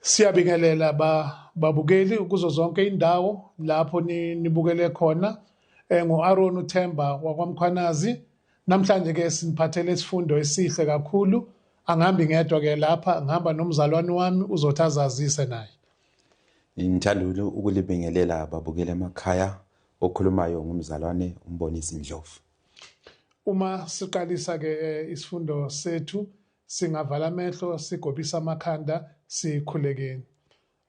Siyabingelela babukeli kuzo zonke indawo lapho nibukele khona. Ngo-Aaron uThemba wakwaMkhwanazi. Namhlanje ke siniphathele isifundo esihle kakhulu. Angihambi ngedwa ke lapha, ngihamba nomzalwane wami uzothi azazise naye. Ngithanda ukulibingelela babukeli emakhaya, okhulumayo ngumzalwane uMbonisi Ndlovu. Uma siqalisa ke isifundo sethu, singavala amehlo, sigobisa amakhanda, sikhulekeni.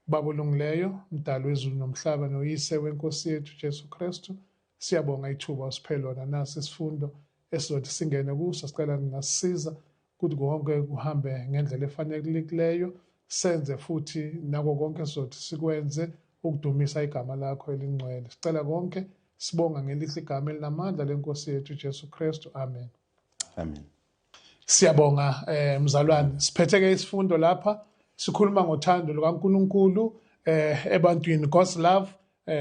Baba olungileyo, mdali wezulu nomhlaba noyise wenkosi yethu Jesu Kristu, siyabonga ithuba osiphe lona nasi isifundo esizothi singene kuso. Sicela ningasisiza ukuthi konke kuhambe ngendlela efanelekileyo, senze futhi nako konke sizothi sikwenze ukudumisa igama lakho elingcwele. Sicela konke sibonga ngelihle igama elinamandla lenkosi yethu Jesu Kristu. Amen. Amen. Siyabonga mzalwane. Siphethe ke isifundo lapha, sikhuluma ngothando lukaNkuluNkulu ebantwini, God's love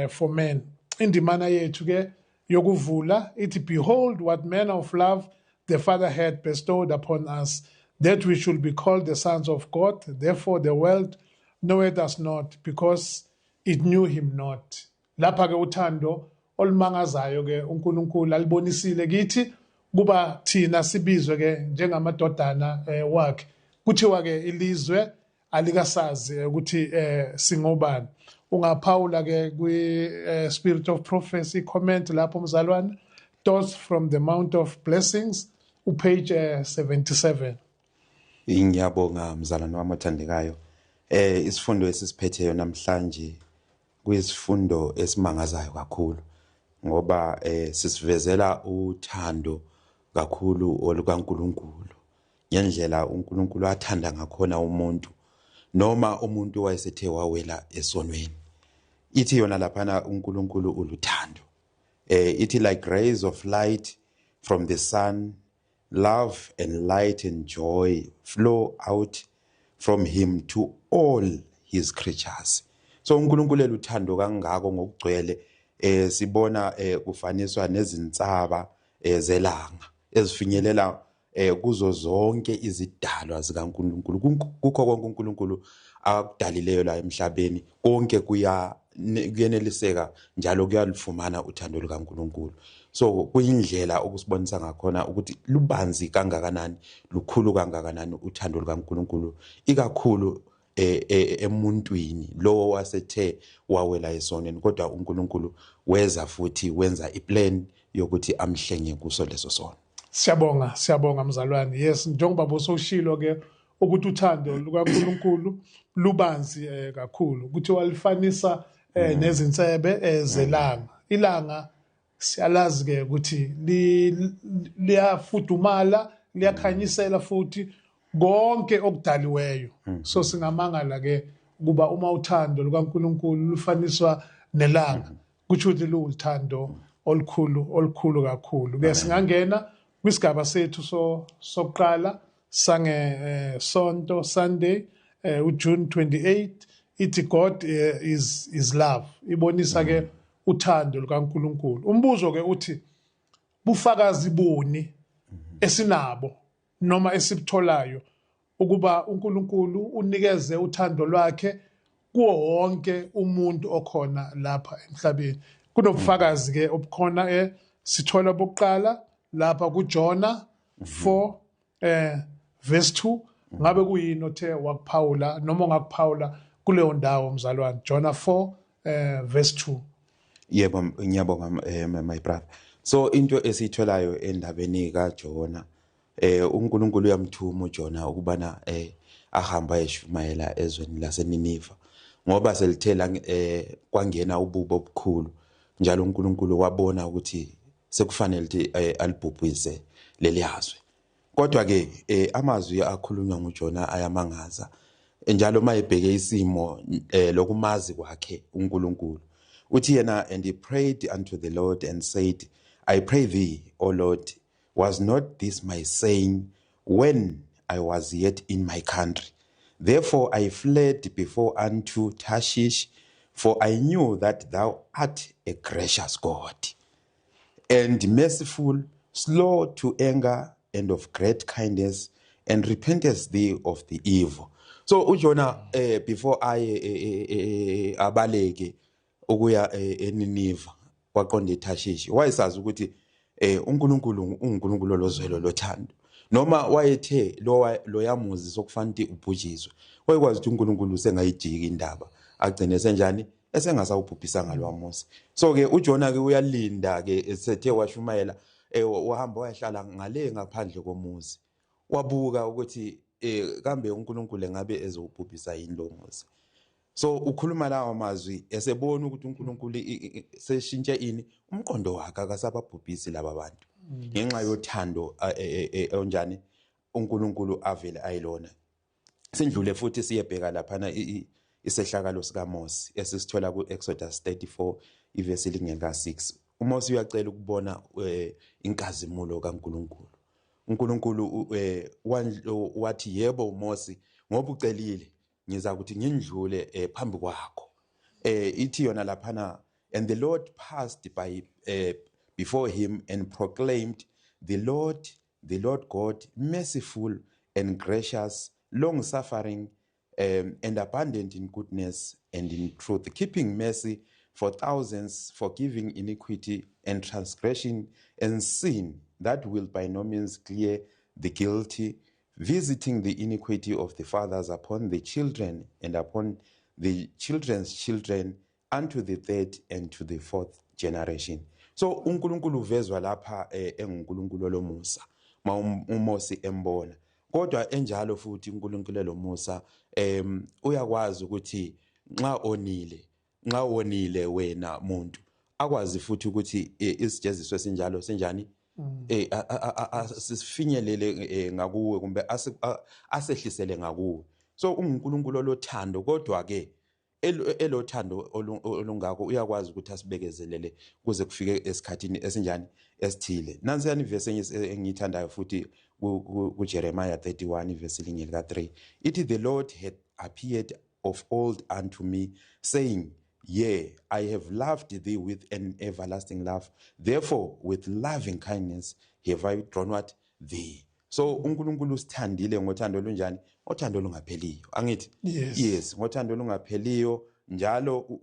for men. Indimana yethu ke yokuvula ithi, "Behold what manner of love the Father had bestowed upon us, that we should be called the sons of God. Therefore the world knoweth us not, because it knew him not." Lapha ke uthando olumangazayo ke uNkulunkulu alibonisile kithi kuba thina sibizwe ke njengamadodana wakhe. Kuthiwa ke ilizwe alikasazi ukuthi singobani. Ungaphawula ke kwi Spirit of Prophecy comment lapho mzalwane, Thoughts from the Mount of Blessings, upage 77. Ngiyabonga mzalwane wami othandekayo. Isifundo esisiphetheyo namhlanje kuyisifundo esimangazayo kakhulu, ngoba sisivezela uthando kakhulu olukaNkuluNkulu, ngendlela uNkulunkulu athanda ngakhona umuntu noma umuntu wayesethe wawela esonweni. Ithi yona laphana uNkulunkulu uluthando. Ithi, "Like rays of light from the sun, love and light and joy flow out from him to all his creatures." So uNkulunkulu eluthando kangako ngokugcwele, sibona kufaniswa nezinsaba zelanga ezifinyelela kuzo zonke izidalwa zikaNkuluNkulu. Kukho konke uNkulunkulu akudalileyo la emhlabeni, konke kuya kuyeneliseka njalo kuyalufumana uthando lukaNkuluNkulu. So kuyindlela okusibonisa ngakhona ukuthi lubanzi kangakanani, lukhulu kangakanani uthando lukaNkuluNkulu, ikakhulu emuntwini lo wasethe wawela esonweni, kodwa uNkulunkulu weza futhi wenza iplan yokuthi amhlenge kuso leso sono. Siyabonga, siyabonga mzalwane. Yes, njengoba bosowushilo ke ukuthi uthando lukaNkuluNkulu lubanzi kakhulu, ukuthi walifanisa nezinsebe zelanga. Ilanga siyalazi ke ukuthi liyafudumala, liyakhanyisela futhi konke okudaliweyo. So singamangala ke kuba uma uthando lukaNkuluNkulu lufaniswa nelanga, kusho ukuthi luwuthando olukhulu, olukhulu kakhulu ke. Singangena kwisigaba sethu sokuqala sange sonto, Sunday, uJune 28. Ithi "God is love." Ibonisa ke uthando lukaNkuluNkulu. Umbuzo ke uthi, bufakazi buni esinabo noma esibutholayo ukuba uNkulunkulu unikeze uthando lwakhe kuwo wonke umuntu okhona lapha emhlabeni? Kunobufakazi ke obukhona. Sithola bokuqala lapha kuJona 4 verse 2. Ngabe kuyini othe wakuphawula noma ongakuphawula kuleyo ndawo mzalwane? Jona 4 verse 2. Yebo, ngiyabonga my brother. So into esiyitholayo endabeni kaJona, uNkulunkulu uyamthuma uJona ukubana ahamba ayeshumayela ezweni laseNiniva, ngoba selithela kwangena ububo obukhulu, njalo uNkulunkulu wabona ukuthi sekufanele ukuthi alibhubhise leli yazwe. Kodwa ke amazwi akhulunywa nguJona ayamangaza njalo mayebheke isimo lokumazi kwakhe uNkulunkulu. Uthi yena, "And he prayed unto the Lord and said, I pray thee, O Lord, was not this my saying when I was yet in my country? Therefore I fled before unto Tarshish, for I knew that thou art a gracious God and merciful, slow to anger and of great kindness, and repentest thee of the evil." So uJona before aye abaleke ukuya eNiniva waqonda eThashishi, wayesazi ukuthi uNkulunkulu unguNkulunkulu lozwelo lothando. Noma wayethe loyamuzi sokufanele ubhujiswe, wayekwazi ukuthi uNkulunkulu usengayijiki indaba, agcine senjani esengasawubhubhisanga lwamuzi. So ke uJona ke uyalinda ke, esethe washumayela, wahamba wayahlala ngale ngaphandle komuzi, wabuka ukuthi kambe uNkulunkulu engabe ezowubhubhisa yini lo muzi. So ukhuluma lawa mazwi esebona ukuthi uNkulunkulu seshintshe ini umqondo wakhe, akasababhubhisi laba bantu ngenxa yothando onjani uNkulunkulu avele ayilona. Sindlule futhi siyebheka laphana isehlakalo sikaMose esisithola ku-Exodus 34 ivesi lingeka 6. uMose uyacela ukubona inkazimulo kaNkulunkulu. uNkulunkulu wathi, yebo uMose, ngoba ucelile ngiza ukuthi ngindlule phambi kwakho. Ithi yona laphana, and the Lord passed by before him and proclaimed, the Lord, the Lord God, merciful and gracious, long suffering and abundant in goodness and in truth, keeping mercy for thousands, forgiving iniquity and transgression and sin, that will by no means clear the guilty, visiting the iniquity of the fathers upon the children and upon the children's children, unto the third and to the fourth generation. So uNkulunkulu uvezwa lapha enguNkulunkulu lomusa ma uMose embona, kodwa enjalo futhi uNkulunkulu lomusa uyakwazi ukuthi nxa wonile wena muntu, akwazi futhi ukuthi isijeziso esinjalo sinjani sifinyelele ngakuwe, kumbe asehlisele ngakuwe. So unguNkulunkulu lothando, kodwa ke elothando olungako uyakwazi ukuthi asibekezelele kuze kufike esikhathini esinjani esithile. Nansi yani ivesi enye engiyithandayo futhi kuJeremiah 31 ivesi linye lika 3, ithi, the Lord had appeared of old unto me, saying, yea, I have loved thee with an everlasting love, therefore with loving kindness have I drawn what thee. So uNkulunkulu usithandile ngothando olunjani? Ngothando olungapheliyo, angithi? Yes. Yes, ngothando olungapheliyo. Njalo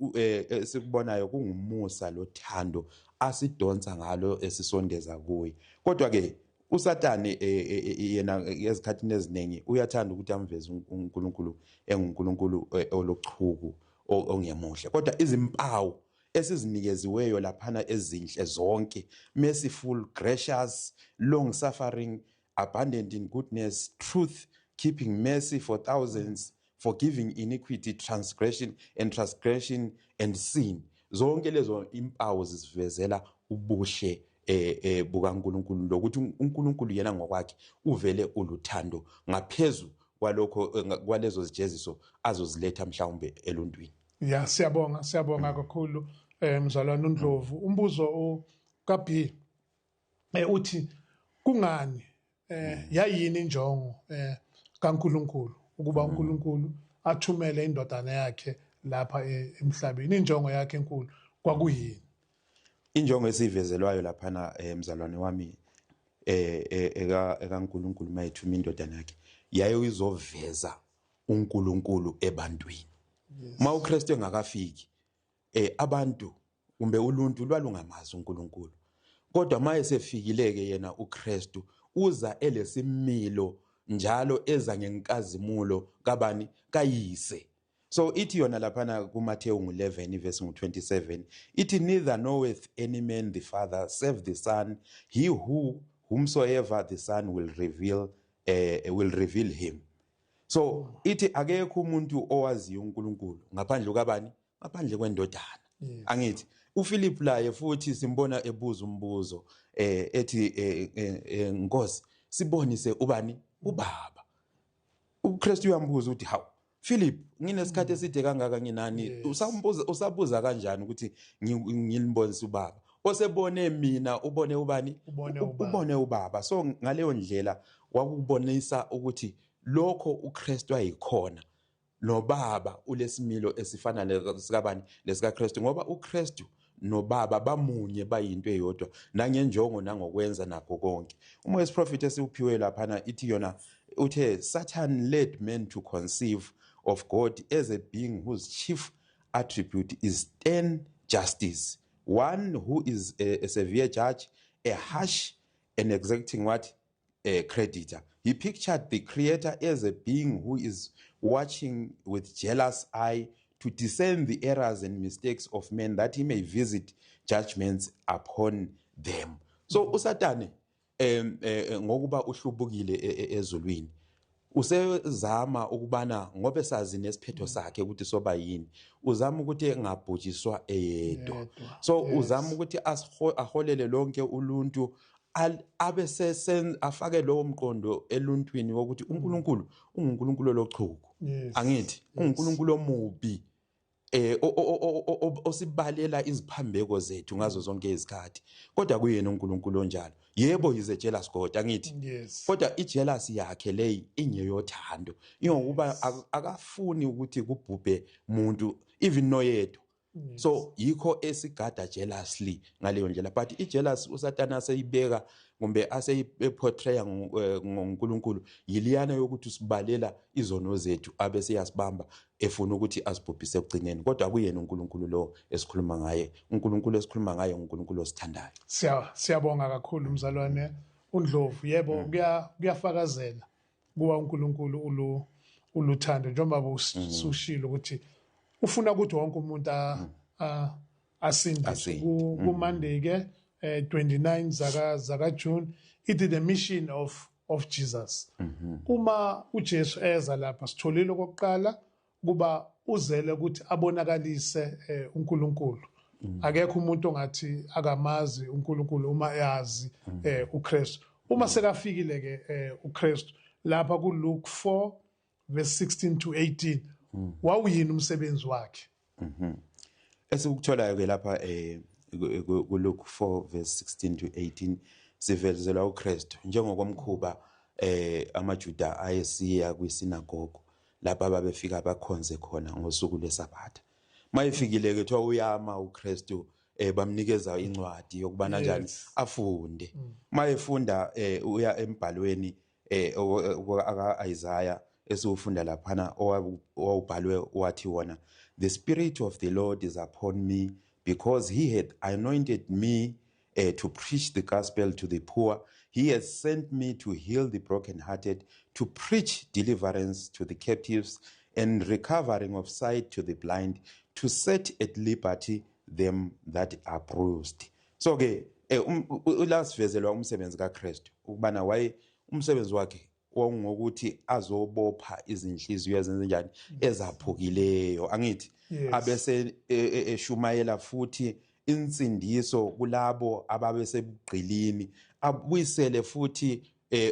sikubonayo kungumusa lothando asidonsa ngalo esisondeza kuye. Kodwa ke uSatani yena ezikhathini eziningi uyathanda ukuthi amveze uNkulunkulu enguNkulunkulu olochuku ongemuhle, kodwa izimpawu esizinikeziweyo laphana ezinhle zonke, merciful, gracious, long suffering, abundant in goodness, truth, keeping mercy for thousands, forgiving iniquity, transgression and transgression and sin, zonke lezo impawu zisivezela ubuhle bukaNkulunkulu, lokuthi uNkulunkulu yena ngokwakhe uvele uluthando ngaphezulu kwalokho kwalezo zijeziso azoziletha mhlawumbe eluntwini. Ya, siyabonga, siyabonga kakhulu mzalwane uNdlovu. Umbuzo ka B uthi kungani yayini injongo kaNkulunkulu ukuba uNkulunkulu athumele indodana yakhe lapha emhlabeni? Injongo yakhe enkulu kwakuyini? Injongo esivezelwayo laphana mzalwane wami ekaNkulunkulu mayethuma indodana yakhe, yayo izoveza uNkulunkulu ebantwini. Ma uKristu engakafiki abantu kumbe uluntu lwalungamazi uNkulunkulu, kodwa maye sefikile ke yena uKristu, uza elesimilo njalo eza ngenkazimulo kabani? Kayise. So ithi yona laphana kuMathewu 11 verse 27, ithi, neither knoweth any man the Father save the Son, he who whomsoever the Son will reveal him. So ithi akekho umuntu owaziyo uNkulunkulu ngaphandle kwabani? Ngaphandle kwendodana. Angithi uPhilip laye futhi simbona ebuza umbuzo ethi Nkosi, sibonise ubani? Ubaba. uKristu uyambuza ukuthi, hawu Philip, nginesikhathi eside kangaka nginani, usambuza usabuza kanjani ukuthi ngilibonise ubaba? Osebone mina ubone ubani? Ubone ubaba. So ngaleyo ndlela wakubonisa ukuthi lokho uKristu ayikhona nobaba ulesimilo esifana lesikabani? LesikaKristu, ngoba uKristu nobaba bamunye, bayinto eyodwa nangenjongo nangokwenza nakho konke. Umoya wesiprofeti esiwuphiwe laphana ithi yona, uthe, Satan led men to conceive of God as a being whose chief attribute is stern justice, one who is a severe judge, a harsh and exacting what? A creditor. He pictured the creator as a being who is watching with jealous eye to discern the errors and mistakes of men, that he may visit judgments upon them. So uSatane ngokuba uhlubukile ezulwini, usezama ukubana, ngoba sazi nesiphetho sakhe ukuthi soba yini, uzama ukuthi engabhujiswa eyedwa. Yedwa. So uzama ukuthi aholele lonke uluntu, abe sesen afake lowo mqondo eluntwini wokuthi uNkulunkulu unguNkulunkulu lochuku. Angithi uNkulunkulu omubi osibalela iziphambeko zethu ngazo zonke izikhathi, kodwa kuyena uNkulunkulu onjalo. Yebo, he's a jealous God, angithi? Yes. Kodwa ijealousy yakhe leyi ingeyothando, ingokuba akafuni ukuthi kubhubhe muntu, even noyedwa. So yikho esigada jealously ngaleyo ndlela. But ijealous uSatana aseyibeka kumbe aseyiportraya ngoNkulunkulu yiliyana yokuthi usibalela izono zethu, abe seyasibamba efuna ukuthi asibhubhise ekugcineni. Kodwa kuyena uNkulunkulu lo esikhuluma ngaye. uNkulunkulu esikhuluma ngaye uNkulunkulu osithandayo. Siyabonga kakhulu mzalwane uNdlovu. Yebo, kuyafakazela kuba uNkulunkulu uluthando, njengoba usushilo ukuthi ufuna ukuthi wonke umuntu asindiswe. Asinde. Ku Monday ke 29 zaka June, it is the mission of Jesus. Uma uJesu eza lapha, sitholile okokuqala kuba uzele ukuthi abonakalise uNkulunkulu. Akekho umuntu ongathi akamazi uNkulunkulu uma eyazi uKristu. Uma sekafikile ke uKristu lapha ku Luke 4 verse 16 to 18, wawuyini umsebenzi wakhe? Esikutholayo ke lapha ku Luke 4 verse 16 to 18, sivezelwa uKristu njengokomkhuba amaJuda ayesiya kwisinagogo lapha babefika bakhonze khona ngosuku lweSabatha. Mayifikile ke kuthiwa uyama uKristu, bamnikeza incwadi yokubana njani afunde. Mayefunda uya embhalweni aka Isaiah esiwufunda laphana, owawubhalwe wathi wona, "The spirit of the Lord is upon me, because he had anointed me to preach the gospel to the poor. He has sent me to heal the brokenhearted, to preach deliverance to the captives and recovering of sight to the blind, to set at liberty them that are bruised." So ke ulasivezelwa umsebenzi kaKristu ukubana waye umsebenzi wakhe wawungokuthi azobopha izinhliziyo ezenzenjani ezaphukileyo, angithi? Abese eshumayela futhi insindiso kulabo ababesebugqilini, abuyisele futhi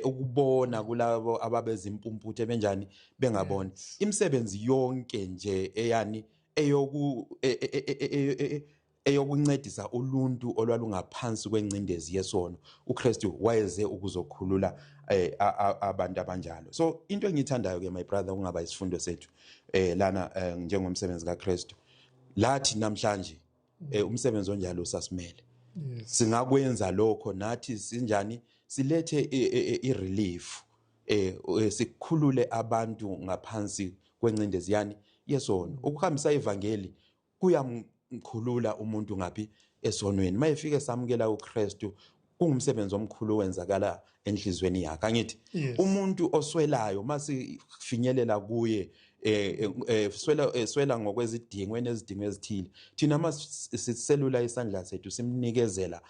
ukubona kulabo ababezimpumputhe benjani bengaboni. Imisebenzi yonke nje eyani eyokuncedisa uluntu olwalungaphansi kwencindezi yesono, uKristu wayeze ukuzokhulula abantu abanjalo. So into engiyithandayo ke, my brother, kungaba isifundo sethu lana njengomsebenzi kaKristu lathi namhlanje, umsebenzi onjalo usasimele. Singakwenza lokho nathi sinjani, silethe i-relief, sikhulule abantu ngaphansi kwencindezi yani yesono. Ukuhambisa ivangeli kuyamkhulula umuntu ngaphi esonweni. Mayefike samukela uKristu, kungumsebenzi omkhulu owenzakala enhlizweni yakhe, angithi? Umuntu oswelayo masifinyelela kuye, swela ngokwezidingo, enezidingo ezithile, thina masiselula isandla sethu simnikezela,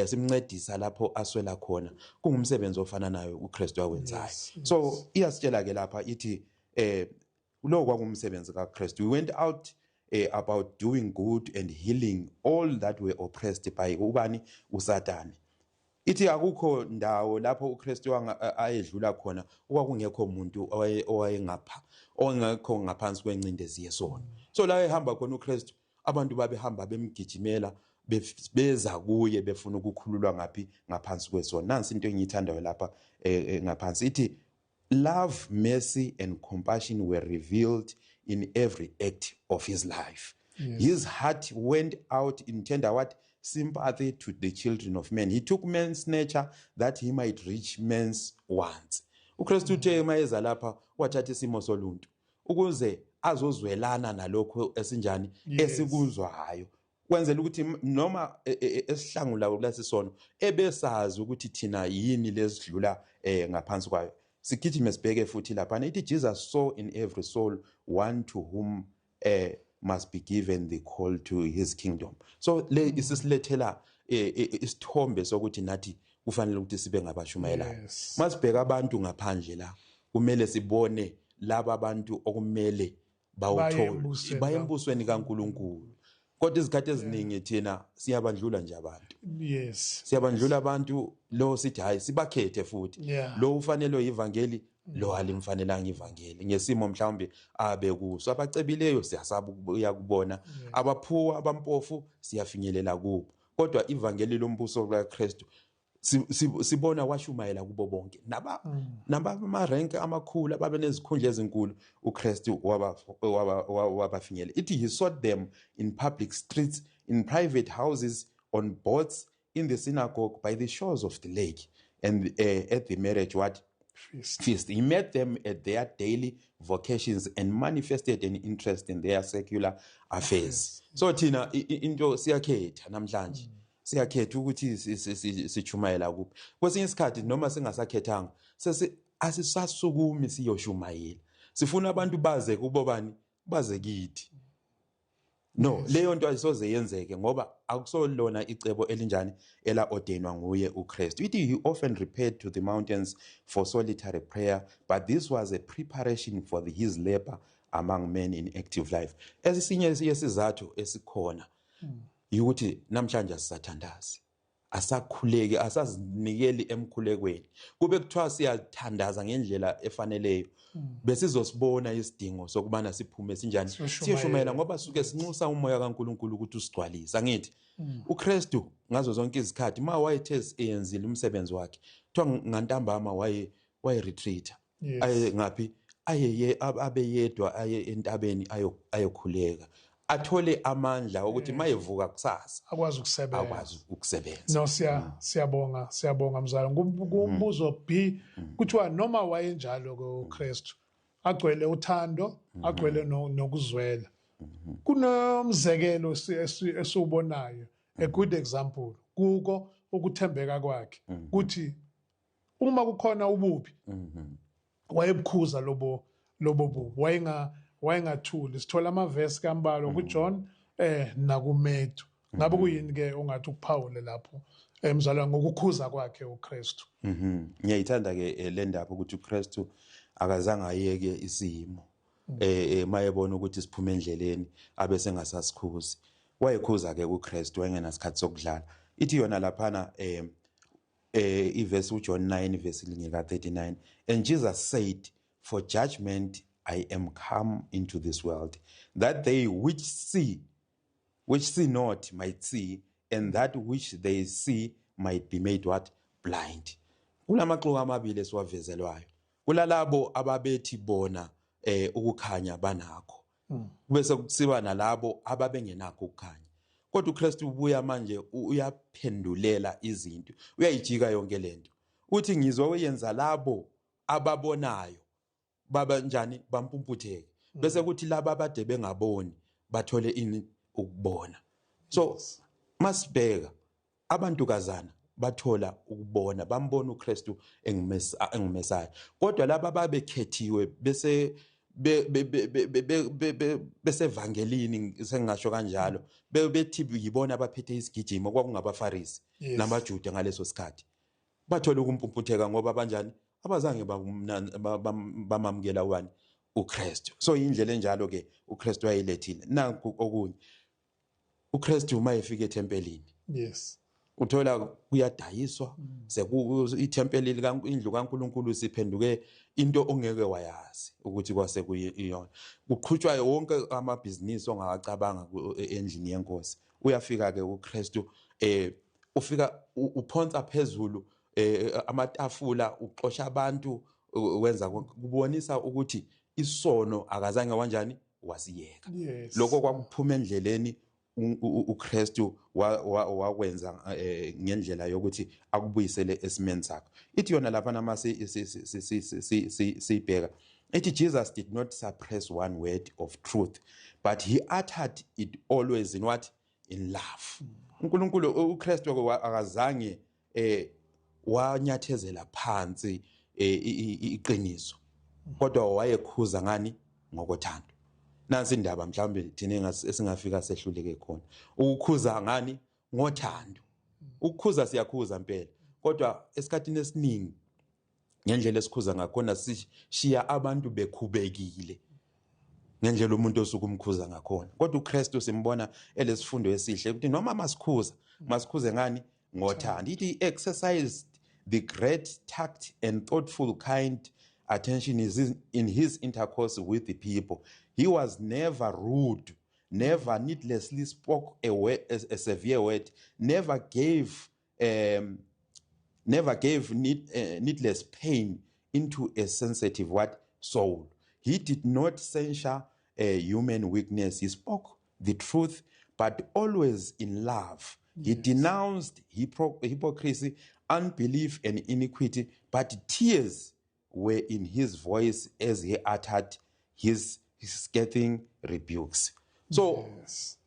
simncedisa lapho aswela khona, kungumsebenzi ofana nayo uKristu awenzayo. So iyasitshela ke lapha ithi lo kwakungumsebenzi kaKristu. We went out about doing good and healing all that were oppressed by ubani? uSatane. Ithi akukho ndawo lapho uKristu ayedlula khona okwakungekho umuntu owayengapha ongekho ngaphansi kwencindezi yesono. So la ehamba khona uKristu, abantu babehamba bemgijimela, beza kuye befuna ukukhululwa ngaphi? Ngaphansi kwesono. Nansi into engiyithandayo lapha ngaphansi, ithi love, mercy and compassion were revealed in every act of his life. His heart went out in tender what? Sympathy to the children of men. He took man's nature that he might reach man's wants. uKristu uthe mayeza lapha wathatha isimo soluntu. Ukuze azozwelana nalokho esinjani esikuzwayo, kwenzela ukuthi noma esihlangula kulesisono ebesazi ukuthi thina yini lesidlula ngaphansi kwayo. Sigijime sibheke futhi lapha, ithi Jesus saw in every soul one to whom must be given the call to his kingdom. So le isisilethela isithombe sokuthi nathi kufanele ukuthi sibe ngabashumayelayo. Masibheka abantu ngaphandle la, kumele sibone laba abantu okumele bawuthole baye embusweni kaNkuluNkulu. Kodwa izikhathi eziningi thina siyabandlula nje abantu. Siyabandlula abantu, lo sithi hayi sibakhethe futhi. Lo ufanelwe ivangeli, lo alimfanelanga ivangeli ngesimo mhlawumbe abe kuso. Abacebileyo siyasaba ukuyakubona, abaphuwa abampofu siyafinyelela kubo. Kodwa ivangeli lombuso kaKristu sibona washumayela kubo bonke, nabama rank amakhulu, ababe nezikhundla ezinkulu, uKristu wabafinyela. Ithi he sought them in public streets, in private houses, on boats, in the synagogue, by the shores of the lake, and at the marriage what feast. He met them at their daily vocations and manifested an interest in their secular affairs. So thina into siyakhetha namhlanje, siyakhetha ukuthi sichumayela kuphi. Kwesinye isikhathi noma singasakhethanga, sesi asisasukumi siyoshumayela, sifuna abantu baze kubo, bani baze kithi. No, leyo nto ayisoze yenzeke ngoba akusolona icebo elinjani ela ordainwa nguye uKristu. Ithi he often repaired to the mountains for solitary prayer, but this was a preparation for his labor among men in active life. Esinye yesizathu esikhona ukuthi namhlanje asisathandazi, asakhuleki, asazinikeli emkhulekweni. Kube kuthiwa siyathandaza ngendlela efaneleyo, besizosibona isidingo sokubana siphume sinjani siyoshumayela, ngoba suke sinxusa umoya kaNkuluNkulu ukuthi usigcwalise. Angithi uKristu ngazo zonke izikhathi ma wayethe eyenzile umsebenzi wakhe, kuthiwa ngantambama waye retreat, aye ngaphi, aye abe yedwa, aye entabeni ayokhuleka, athole amandla ukuthi mayevuka kusasa akwazi ukusebenza, akwazi ukusebenza. No, siyabonga, siyabonga mzala. Kumbuzo B kuthiwa noma wayenjalo ke uKristu, agcwele uthando, agcwele nokuzwela, kunomzekelo esiwubonayo, a good example kuko ukuthembeka kwakhe, kuthi uma kukhona ububi wayebukhuza lobo bubi, wayengathuli. Sithola amavesi kambalwa kuJohn nakuMethu. Ngabe kuyini ke ongathi ukuphawule lapho emzalwane ngokukhuza kwakhe uKristu? Ngiyayithanda ke le ndaba ukuthi uKristu akazange ayeke isimo mayebona ukuthi siphume endleleni abe sengasasikhuzi. Wayekhuza ke uKristu, wayengenasikhathi sokudlala. Ithi yona laphana ivesi uJohn 9 verse 39, and Jesus said, for judgment I am come into this world, that they which see not might see, and that which they see might be made what? Blind. Kulamaxuku amabili esiwavezelwayo. Kulalabo ababethi bona ukukhanya banakho, bese kusiba nalabo ababengenakho ukukhanya. Kodwa uKristu ubuya manje uyaphendulela izinto, uyayijika yonke lento. Uthi ngizoyenza labo ababonayo baba njani, bampumputheke, bese kuthi laba abade bengaboni bathole ini, ukubona. So masibheka abantukazana bathola ukubona, bambona uKristu enguMesaya. Kodwa laba babekhethiwe bese besevangelini, sengingasho kanjalo, bethi yibona abaphethe isigijimo, kwakungabaFarisi namaJuda ngaleso sikhathi, bathola ukumpumputheka ngoba banjani, abazange bamamukela wani uKristu. So indlela enjalo ke uKristu wayelethile. Nanku okunye, uKristu uma efika ethempelini, uthola kuyadayiswa, seku ithempeli indlu kaNkuluNkulu siphenduke into ongeke wayazi ukuthi kwase kuyiyona. Kuqhutshwa wonke amabhizinisi ongawacabanga endlini yenkosi. Uyafika ke uKristu, ufika uphonsa phezulu amatafula, uxosha abantu, wenza kubonisa ukuthi isono akazange wanjani wasiyeka. Lokho kwakuphuma endleleni uKristu wakwenza ngendlela yokuthi akubuyisele esimeni sakho. Ithi yona lapha nama siyibheka Ethi Jesus did not suppress one word of truth, but he uttered it always in what? In love. uNkulunkulu, uKristu akazange wanyathezela phansi iqiniso, kodwa wayekhuza ngani? Ngokothando. Nansi indaba mhlawumbe thina esingafika sehluleke khona, ukukhuza ngani? Ngothando. Ukukhuza siyakhuza impela, kodwa esikhathini esiningi ngendlela esikhuza ngakhona sishiya abantu bekhubekile ngendlela umuntu osuke umkhuza ngakhona. Kodwa uKristu simbona elesifundo esihle ukuthi noma masikhuza, masikhuze ngani? Ngothando. Ithi exercised the great tact and thoughtful kind attention is in his intercourse with the people. He was never rude, never needlessly spoke a severe word, never gave needless pain into a sensitive what? Soul. He did not censure human weakness. He spoke the truth, but always in love. He denounced hypocrisy, unbelief, and iniquity, but tears were in his voice as he uttered his scathing rebukes. So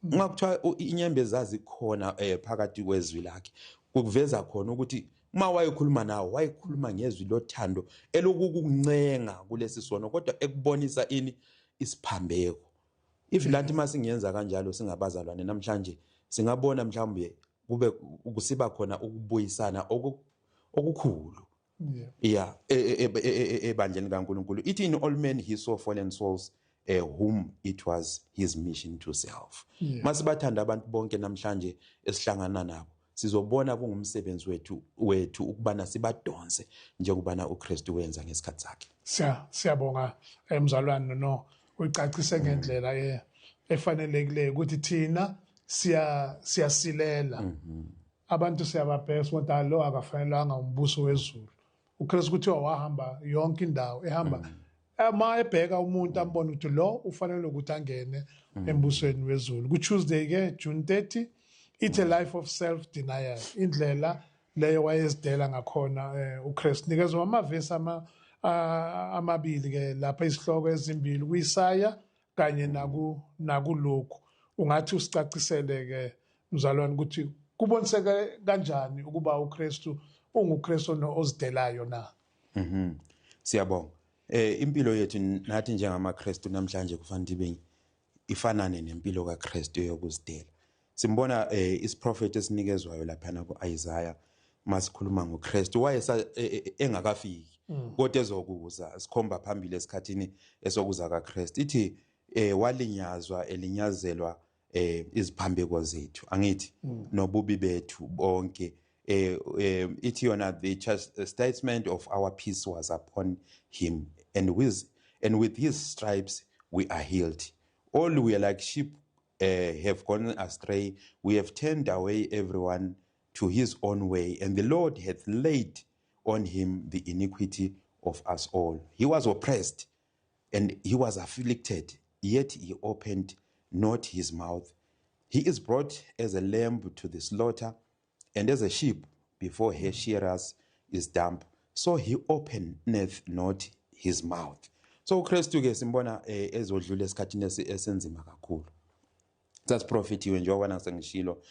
ngakuthiwa inyembezi zazikhona phakathi kwezwi lakhe, kuveza khona ukuthi uma wayekhuluma nawo, wayekhuluma ngezwi lothando elokukuncenga kulesi sono, kodwa ekubonisa ini? Isiphambeko. If lathi masingenza kanjalo singabazalwane namhlanje, singabona mhlawumbe kube kusiba khona ukubuyisana okukhulu yeah, ebandleni kaNkulunkulu. Ithi in all men he saw fallen souls whom it was his mission to save. Masibathanda abantu bonke namhlanje esihlangana nabo, sizobona kungumsebenzi wethu ukubana sibadonse njengobana uKristu wenza ngesikhathi sakhe. Siyabonga, mzalwane, no uyicacise ngendlela efanelekileyo ukuthi thina siyasilela. Abantu siyababheka ukuthi lo akafanelanga umbuso wezulu. uKristu kuthiwa wahamba yonke indawo, ehamba ma ebheka umuntu, ambona ukuthi lo ufanele ukuthi angene embusweni wezulu. Ku Tuesday ke, June 30, it's a life of self denial, indlela leyo wayezidela ngakhona uKristu. Nikezwa amavesi amabili ke lapha, isihloko ezimbili kuIsaya kanye nakuLuku. Ungathi usicacisele ke, mzalwane, ukuthi kuboniseke kanjani ukuba uKristu unguKristu ozidelayo na? Siyabonga. Impilo yethu nathi njengamaKristu namhlanje kufanele ibe ifanane nempilo kaKristu yokuzidela. Simbona isiprofeto esinikezwayo lapha kuIsaiah masikhuluma ngoKristu wayesa engakafiki, kodwa ezokuza, sikhomba phambili esikhathini esokuza kaKristu. Ithi walinyazwa elinyazelwa iziphambeko zethu, angithi, nobubi bethu bonke. Ithi yona the chastisement of our peace was upon him, and with his stripes we are healed. All we are like sheep have gone astray. We have turned away everyone to his own way, and the Lord hath laid on him the iniquity of us all. He was oppressed and he was afflicted, yet he opened not his mouth. He is brought as a lamb to the slaughter, and as a sheep before her shearers is dumb, so he openeth not his mouth. So uKristu ke simbona ezodlula esikhathini esenzima kakhulu. Sasiprofethiwe njengoba sengishilo,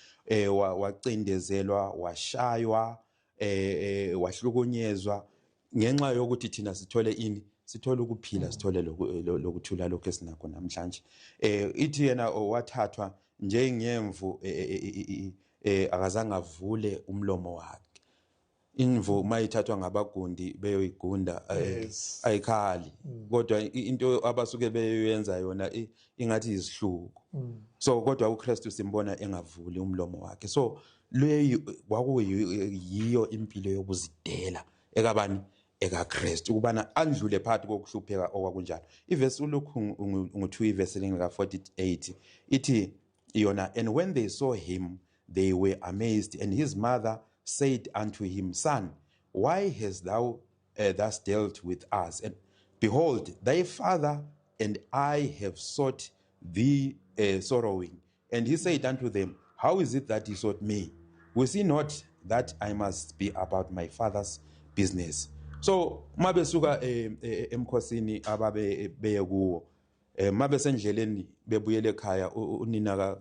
wacindezelwa, washaywa, wahlukunyezwa ngenxa yokuthi thina sithole ini? Sithole ukuphila, sithole lokuthula lokho esinakho namhlanje. Ithi yena wathathwa njengemvu, akazange avule umlomo wakhe. Imvu mayithathwa ngabagundi beyoyigunda, ayikhali, kodwa into abasuke beyoyenza yona ingathi izihluku. So kodwa uKristu simbona engavuli umlomo wakhe. So leyi kwakuyiyo impilo yokuzidela ekabani? EkaKristu, ukubana andlule phakathi kokuhlupheka okwakunjalo. Ivesi uLuke ngu-2, ivesi lika 48, ithi yona, "And when they saw him, they were amazed, and his mother said unto him, 'Son, why hast thou thus dealt with us? And behold, thy father and I have sought thee sorrowing.' And he said unto them, 'How is it that ye sought me? We see not that I must be about my father's business?' So mabesuka emkhosini ababe beye kuwo, mabe sendleleni bebuyele ekhaya, unina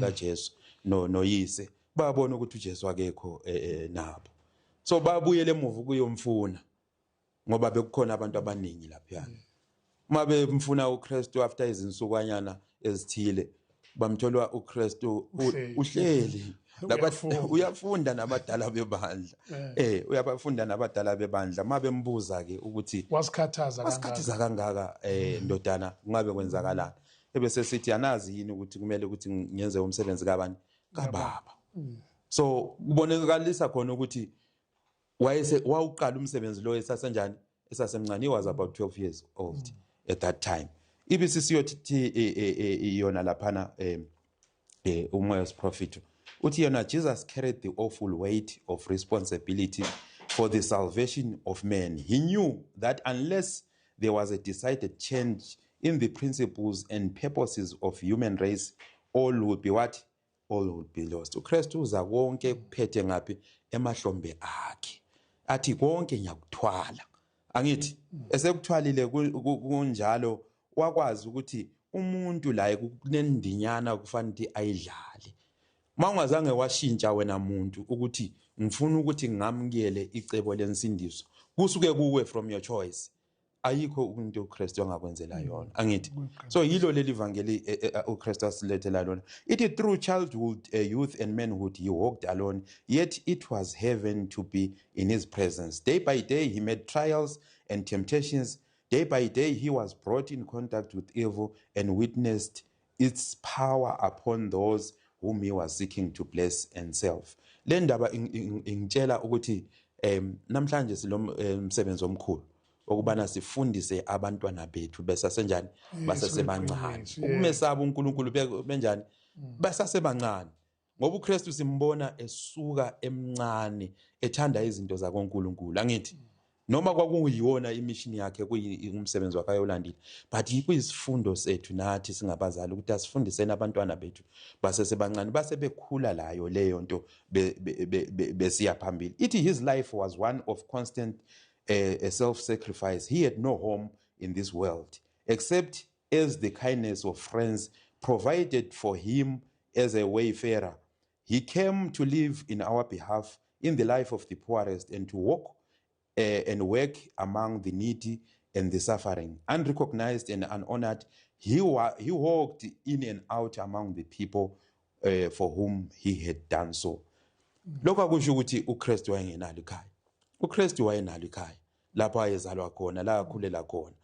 kaJesu no noyise babona ukuthi uJesu akekho nabo, so babuyele emuva ukuyomfuna ngoba bekukhona abantu abaningi laphayana. Uma bemfuna uKristu, after izinsukwanyana ezithile bamthola uKristu uhleli uyafunda nabadala bebandla, uyabafunda nabadala bebandla. Mabembuza ke ukuthi wasikhathaza kangaka, wasikhathaza kangaka ndodana, kungabe kwenzakalani? Ebese sithi, anazi yini ukuthi kumele ukuthi ngenze umsebenzi kabani? Kababa. So kubonakalisa khona ukuthi wayese wawuqala umsebenzi lo esasenjani? Esasemncane. He was about 12 years old at that time. Ibisisiyothi yona laphana umoya wesiprofito uthi yena, "Jesus carried the awful weight of responsibility for the salvation of men. He knew that unless there was a decided change in the principles and purposes of human race, all would be what? All would be lost." UKristu uza konke kuphethe ngaphi? Emahlombe akhe, athi konke ngiyakuthwala. Angithi esekuthwalile kunjalo, wakwazi ukuthi umuntu la kunendinyana kufanele ayidlale. Mawungazange washintsha wena muntu ukuthi ngifuna ukuthi ngamukele icebo lensindiso, kusuke kuwe from your choice, ayikho into uKristu angakwenzela yona. Angithi so yilo leli vangeli uKristu asilethela lona. Ithi, "Through childhood, youth and manhood he walked alone, yet it was heaven to be in his presence. Day by day he met trials and temptations. Day by day he was brought in contact with evil and witnessed its power upon those whom he was seeking to bless and serve." Le ndaba ingitshela ukuthi namhlanje silo msebenzi omkhulu okubana sifundise abantwana bethu besasenjani? Basasebancane. Ukumesaba uNkulunkulu benjani? Basasebancane. Ngoba uKristu simbona esuka emncane ethanda izinto zakoNkulunkulu. Angithi noma kwakuyiyona imission yakhe, kuyumsebenzi wakhe ayolandile, but kuyisifundo sethu nathi singabazali ukuthi asifundiseni abantwana bethu basesebancane, base bekhula layo leyo nto besiya phambili. Ithi, "His life was one of constant self-sacrifice. He had no home in this world except as the kindness of friends provided for him as a wayfarer. He came to live in our behalf in the life of the poorest and to walk and work among the needy and the suffering. Unrecognized and unhonored, he walked in and out among the people for whom he had done so." Lokho akusho ukuthi uKristu wayengenalo ikhaya. uKristu wayenalo ikhaya lapho ayezalwa khona, la akhulela khona,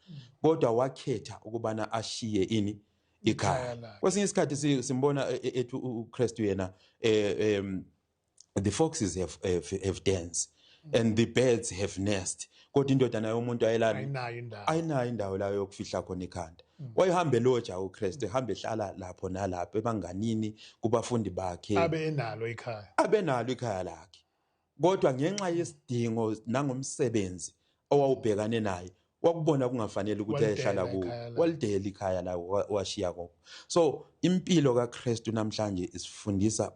kodwa wakhetha ukubana ashiye ini? Ikhaya. Lakhe. Kwesinye isikhathi simbona ethi uKristu yena, "The foxes have dens and the birds have nest, kodwa indodana yomuntu ayelani?" Ayinayo indawo. Ayinayo indawo la yokufihla khona ikhanda. Wayehambe eloja uKristu, ehambe ehlala lapho nalapho ebanganini, kubafundi bakhe. Abe enalo ikhaya. Abenalo ikhaya lakhe, kodwa ngenxa yesidingo nangomsebenzi owawubhekane naye, wakubona kungafanele ukuthi Walidela ayehlala kuwo. Ikhaya lakhe. Walidela ikhaya la, washiya konke. So impilo kaKristu namhlanje isifundisa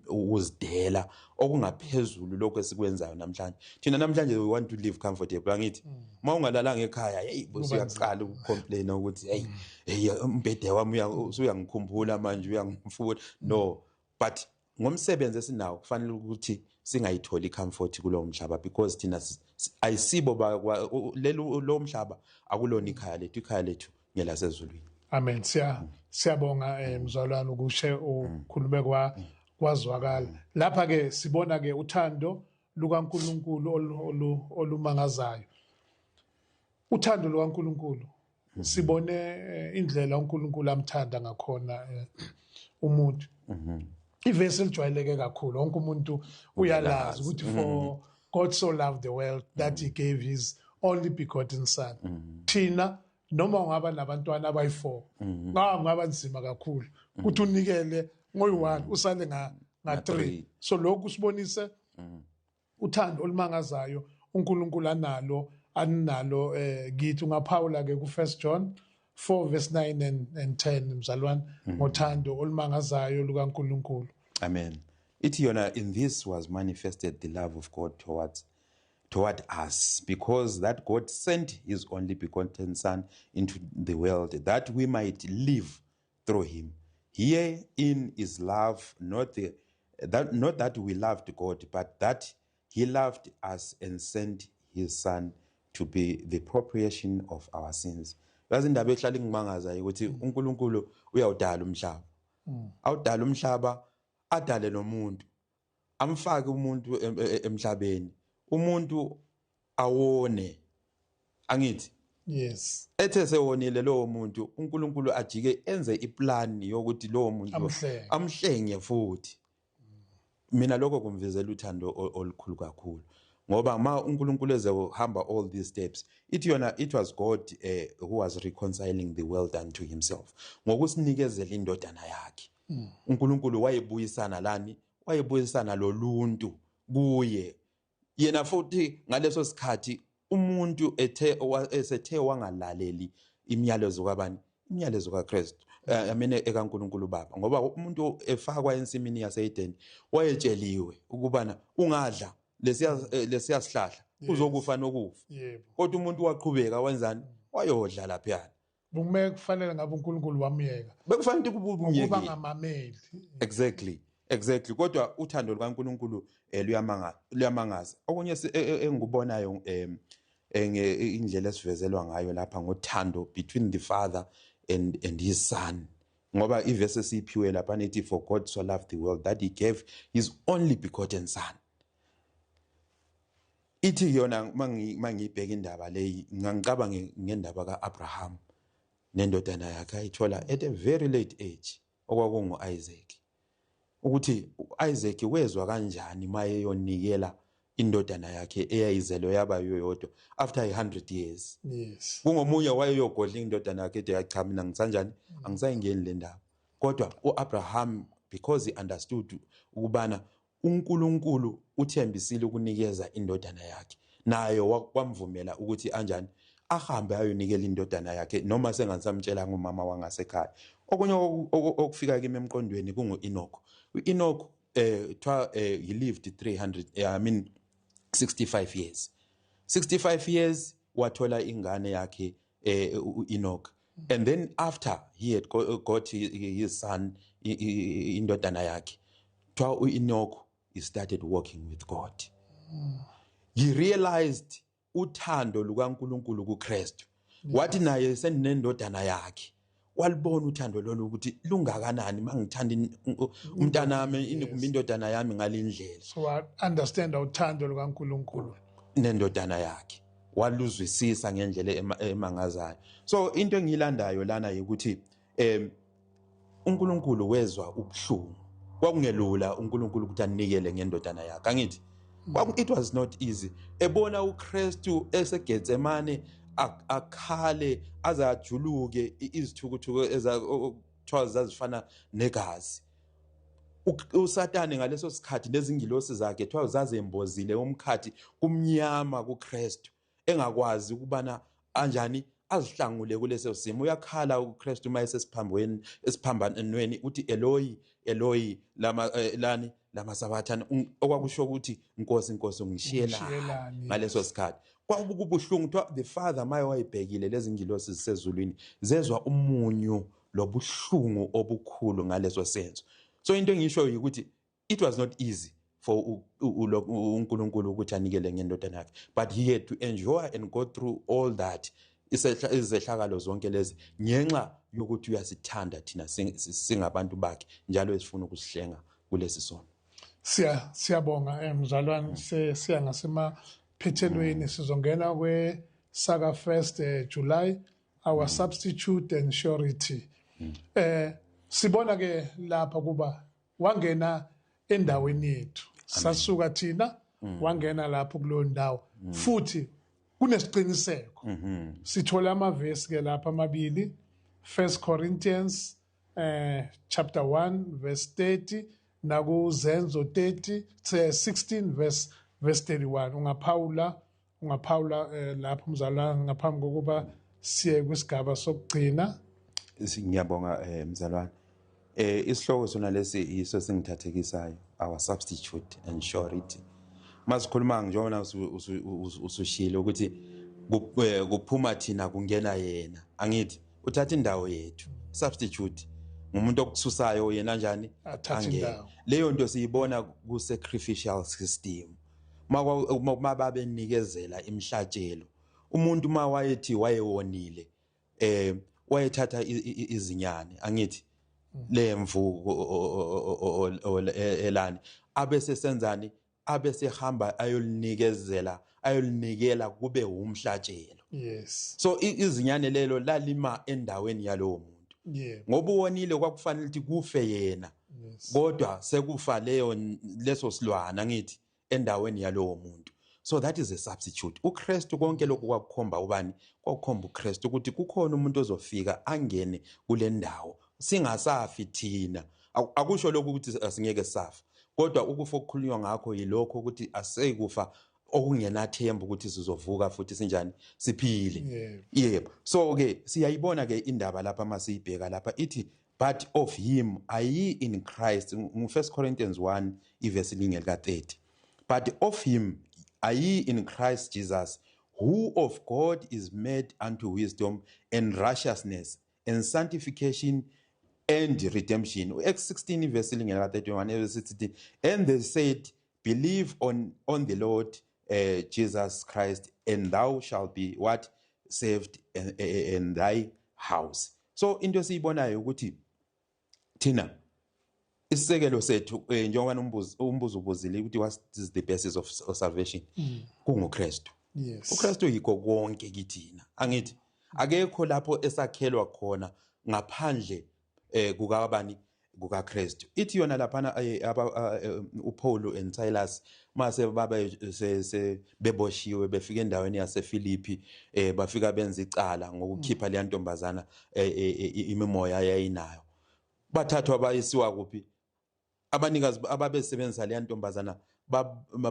ukuzidela okungaphezulu lokho esikwenzayo namhlanje. Thina namhlanje we want to live comfortable. Angithi uma ungalalanga ekhaya, hey, usuyaqala ukucomplain ukuthi, "Hey, hey, umbhede wami usuyangikhumbula manje, uyangifuna." No, but ngomsebenzi esinawo kufanele ukuthi singayitholi comfort kulowo mhlaba, because thina ayisibo lelo lo mhlaba akulona ikhaya lethu. Ikhaya lethu ngelasezulwini. Amen. Siyabonga mzalwane ukushe ukhulume kwazwakala. Lapha ke sibona ke uthando lukaNkuluNkulu olumangazayo. Uthando lukaNkuluNkulu. Sibone indlela uNkulunkulu amthanda ngakhona umuntu. Ivesi elijwayeleke kakhulu, wonke umuntu uyalazi ukuthi, "For God so loved the world that he gave his only begotten son." Thina noma ungaba nabantwana abayi-4, kungaba nzima kakhulu ukuthi unikele ngoyi-1, usale nga 3. Three. So lokhu sibonise uthando olumangazayo uNkulunkulu analo kithi. Ungaphawula ke ku 1 John 4 verse 9 and 10, mzalwane, ngothando olumangazayo lukaNkulunkulu. Amen. Ithi yona, "In this was manifested the love of God towards toward us, because that God sent his only begotten Son into the world that we might live through him. Herein is love, not that we loved God, but that he loved us and sent his Son to be the propitiation of our sins. Yazi indaba ehlala ingimangaza ukuthi uNkulunkulu uyawudala umhlaba. Awudala umhlaba, adale nomuntu. Amfake umuntu emhlabeni. Umuntu awone. Angithi? Yes. Ethe sewonile lowo muntu, uNkulunkulu ajike enze iplan yokuthi lowo muntu amhlenge futhi. Mina lokho kumvezela uthando olukhulu kakhulu. Ngoba ma uNkulunkulu ezohamba all these steps, it was God who was reconciling the world unto himself. Ngokusinikezela indodana yakhe. uNkulunkulu wayebuyisana lani? Wayebuyisana loluntu kuye. Yena futhi ngaleso sikhathi umuntu esethe wangalaleli imiyalezo kabani? Imiyalezo kaKristu. Amene ekaNkulunkulu Baba. Ngoba umuntu efakwa ensimini yaseEden wayetsheliwe ukubana ungadla lesiya sihlahla uzokufa nokufa. Kodwa umuntu waqhubeka wenzani? Wayodla lapha. Bekume kufanele ngabe uNkulunkulu wamyeka. Bekufanele ukuthi umyeke. Ngoba ngamameli. Exactly. Exactly. Kodwa uthando lukaNkulunkulu luyamangaza. Okunye engikubonayo indlela esivezelwa ngayo lapha ngothando between the Father and his Son. Ngoba ivesi esiphiwe lapha nethi, for God so loved the world that he gave his only begotten Son. Ithi yona mangiyibheka indaba leyi ngicabanga ngendaba kaAbraham nendodana yakhe ayithola at a very late age okwakungu Isaac. Ukuthi uIsaac wezwa kanjani mayeyonikela indodana yakhe eyayizelwe yaba yodwa after 100 years. Yes. Kungomunye wayeyogodla indodana yakhe ethi cha mina ngisanjani angisayingeni le ndaba. Kodwa uAbraham, because he understood ukubana uNkulunkulu uthembisile ukunikeza indodana yakhe, nayo kwamvumela ukuthi anjani ahambe ayonikela indodana yakhe noma senganisamtshela ngumama wangasekhaya. Okunye okufika kimi emqondweni kungu-Enoch. U-Enoch he lived 65 years. 65 years wathola ingane yakhe u-Enoch. And then after he had got his son indodana yakhe, u-Enoch he started walking with God. He realized uthando lukaNkulunkulu kuKristu. Wathi naye senginendodana yakhe. Walibona uthando lolu ukuthi lungakanani mangithanda umntanami indodana yami ngalendlela. So I understand uthando lukaNkulunkulu nendodana yakhe. Waluzwisisa ngendlela emangazayo. So into engiyilandayo lana ukuthi uNkulunkulu wezwa ubuhlungu. Kwakungelula uNkulunkulu ukuthi anikele ngendodana yakhe. Angithi it was not easy. Ebona uKristu eseGetsemane akhale azajuluke izithukuthuku ezakuthiwa zazifana negazi. uSathane ngaleso sikhathi nezingilosi zakhe kuthiwa zazembozile umkhathi kumnyama kuKristu, engakwazi ukubana anjani azihlangule kuleso simo. Uyakhala uKristu uma esesiphambweni esiphambanweni uthi Eloi Eloi lama lani lama sabathana, okwakusho ukuthi Nkosi Nkosi ungishiyelani ngaleso sikhathi. Kwakubuhlungu kuthiwa the Father maye wayibhekile lezi ngilosi zisezulwini zezwa umunyu lobuhlungu obukhulu ngaleso senzo. So into engisho ukuthi it was not easy for uNkulunkulu ukuthi anikele ngendodana yakhe, but he had to endure and go through all that izehlakalo zonke lezi ngenxa yokuthi uyasithanda thina singabantu bakhe njalo esifuna ukusihlenga kulesi sono. Siyabonga mzalwane, siya ngasemaphethelweni. Sizongena kwe Saga 1st July, our substitute and surety. Sibona ke lapha kuba wangena endaweni yethu, sasuka thina wangena lapho kuleyo ndawo futhi kunesiqiniseko. Sithola amavesi ke lapha amabili, 1 Corinthians chapter 1 verse 30 nakuZenzo 30 16 verse 31. Ungaphawula lapho mzalwane ngaphambi kokuba siye kwisigaba sokugcina. Ngiyabonga mzalwane. Isihloko sona lesi yiso singithathekisayo, our substitute and surety. Masikhuluma njengoba usushilo ukuthi kuphuma thina kungena yena, angithi uthatha indawo yethu, substitute ngumuntu okususayo yena njani athathe indawo. Leyo nto siyibona ku sacrificial system. Mababenikezela imhlatshelo, umuntu mawayethi wayewonile wayethatha izinyane, angithi lemvu elani, abese senzani, abese hamba ayolinikezela, ayolinikela kube umhlatshelo. Yes. So izinyane lelo lalima endaweni yalowo muntu. Ngoba uwonile kwakufanele ukuthi kufe yena. Kodwa sekufa leyo leso silwana, ngithi endaweni yalowo muntu. So that is a substitute. uKristu konke lokhu kwakukhomba ubani? Kwakukhomba uKristu ukuthi kukhona umuntu ozofika angene kule ndawo singasafi thina. Akusho lokhu ukuthi asingeke safa, kodwa ukufa okukhulunywa ngakho yilokho ukuthi aseyikufa okungenathemba ukuthi sizovuka futhi sinjani siphile. Yebo. So ke siyayibona ke indaba lapha masiyibheka lapha ithi but of him are ye in Christ, ngu 1 Corinthians 1 ivesi linge lika 30. But of him are ye in Christ Jesus, who of God is made unto wisdom and righteousness and sanctification and redemption. Acts 16 verse lingela 31 verse 16, and they said, believe on the Lord Jesus Christ, and thou shalt be what? Saved and thy house. So into esiyibonayo ukuthi thina isisekelo sethu, njengoba umbuzo ubuzile ukuthi what is the basis of salvation, kunguKristu. Yes. uKristu yikho konke kithina, angithi akekho lapho esakhelwa khona ngaphandle kukabani, kukaKristu. Ithi yona laphana uPaul and Silas mase babe beboshiwe befika endaweni yaseFilipi, bafika benza icala ngokukhipha leya ntombazana imimoya yayinayo. Bathathwa bayisiwa kuphi? Abanikazi ababesebenzisa leya ntombazana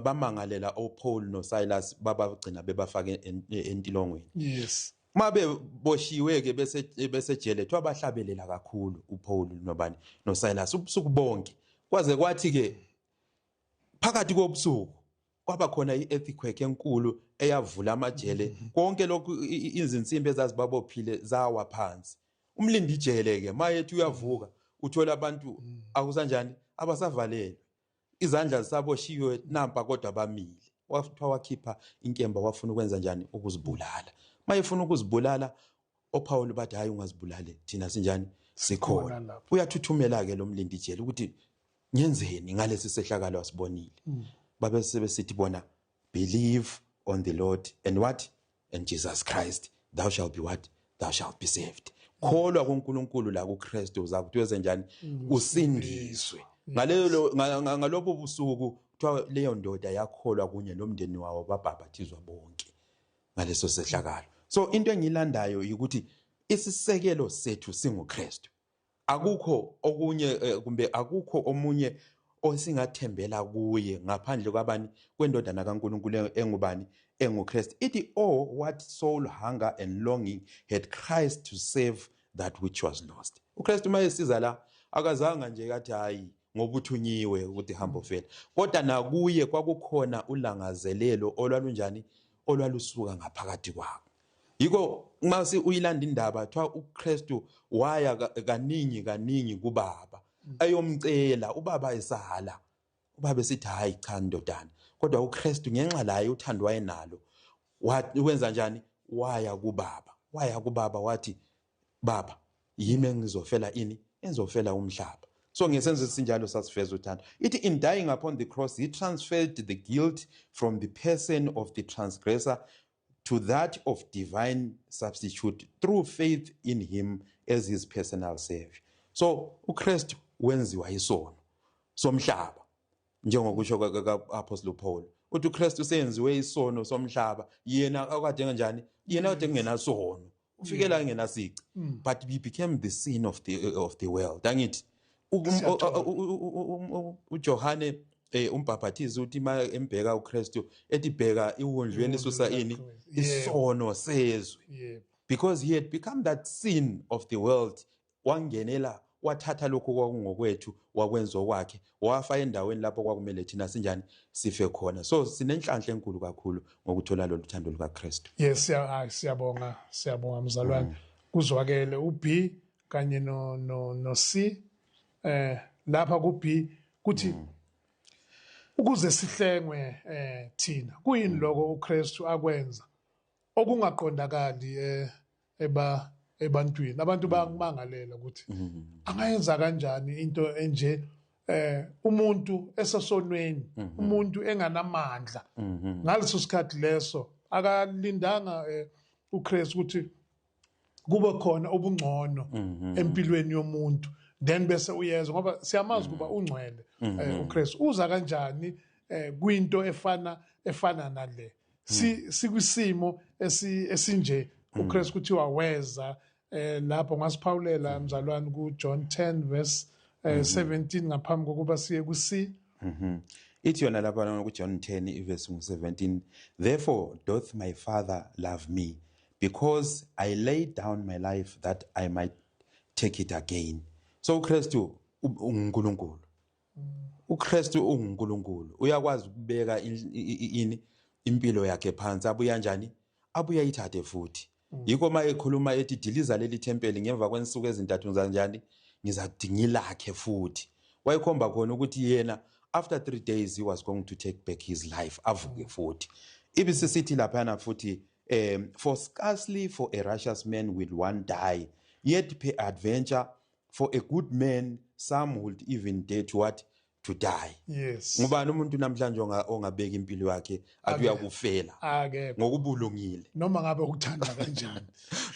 bamangalela oPaul noSilas, babagcina bebafake entilongweni. Yes. Mabe boshiwe ke bese jele, thiwa bahlabelela kakhulu uPaul nobani noSilas ubusuku bonke, kwaze kwathi ke phakathi kobusuku kwaba khona i-earthquake enkulu eyavula amajele konke lokhu, izinsimbi ezazibabophile zawa phansi. Umlindi ijele ke mayethi uyavuka uthola abantu akusanjani abasavalelwe, izandla zisaboshiwe nampa kodwa bamile. Wathiwa wakhipha inkemba wafuna ukwenza njani, ukuzibulala. Mayefuna ukuzibulala oPaul bathi hayi ungazibulali, thina sinjani sikhona. Uyathuthumela ke lo mlindi ijele ukuthi ngenzeni ngalesi sehlakalo asibonile. Babe sebesithi bona believe on the Lord and what? And Jesus Christ, thou shalt be what? Thou shalt be saved. Kholwa kuNkulunkulu la kuKristu uzakuthi wenze njani, usindiswe. Ngaleyo ngalobo busuku kuthiwa leyo ndoda yakholwa kunye nomndeni wawo, babhabhathizwa bonke ngaleso sehlakalo. So into engilandayo ukuthi isisekelo sethu singuKristu. Akukho okunye kumbe akukho omunye osingathembela kuye ngaphandle kwabani, kwendodana kaNkulunkulu engubani, enguKristu. Ithi oh what soul hunger and longing had Christ to save that which was lost. uKristu mayesiza la akazanga nje kathi hayi ngoba uthunyiwe ukuthi hamba ufela, kodwa nakuye kwakukhona ulangazelelo olwalunjani, olwalusuka ngaphakathi kwakhe. Yiko mase uyilanda indaba kuthiwa uKristu waya kaningi kaningi kubaba ayomcela, ubaba esala, ubaba esithi hayi cha ndodana, kodwa uKristu ngenxa laye uthando wayenalo wenza njani, waya kubaba, waya kubaba wathi baba yimi engizofela ini, engizofela umhlaba. So ngesenzo esinjalo sasifeza uthando. Ithi in dying upon the cross he transferred the guilt from the person of the transgressor to that of divine substitute through faith in him as his personal savior. So uKristu wenziwa isono somhlaba njengokusho ka-Apostle Paul uthi uKristu senziwe isono somhlaba, yena akade kanjani, yena kade kungenasono, ufikela engenasici, but we became the sin of the world. Angithi uJohane umbhaphathizi uthi ma embheka uKristu ethi bheka iwundlu elisusa ini isono sezwe, because he had become that sin of the world. Wangenela Wathatha lokhu kwakungokwethu wakwenza okwakhe, wafa endaweni lapho kwakumele thina sinjani sife khona. So sinenhlanhla enkulu kakhulu ngokuthola lolu thando lukaKristu. Yes, siyabonga, siyabonga mzalwane. Kuzwakele uB kanye no C. Lapha ku B kuthi ukuze sihlengwe thina, kuyini lokho uKristu akwenza okungaqondakali ebantwini? Abantu bayakumangalela ukuthi angayenza kanjani into enje, umuntu esesonweni, umuntu enganamandla. Ngaleso sikhathi leso akalindanga uKristu ukuthi kube khona ubungcono empilweni yomuntu, then bese uyeza, ngoba siyamazi kuba ungcwele uKristu. Uza kanjani kwinto efana nale? Sikwisimo esinje uKristu kuthiwa weza lapho. Ngasiphawulela mzalwane ku John 10 verse 17 ngaphambi kokuba siye ku C. Ithi yona lapha ku John 10 verse 17, therefore doth my Father love me, because I lay down my life that I might take it again. So uKristu unguNkulunkulu. uKristu unguNkulunkulu, uyakwazi ukubeka ini impilo yakhe phansi, abuya kanjani, abuya ithathe futhi. Yikho uma ekhuluma ethi diliza leli thempeli ngemva kwensuku ezintathu ngizanjani, ngizadinga lakhe futhi. Wayekhomba khona ukuthi yena after 3 days he was going to take back his life, avuke futhi. Ibisisithi laphana futhi, for scarcely for a righteous man will one die, yet peradventure for a good man some would even dare to what? To die. Yes. Ngubani umuntu namhlanje ongabeka impilo yakhe athi uyakufela ngokubulungile, noma ngabe ukuthanda kanjani,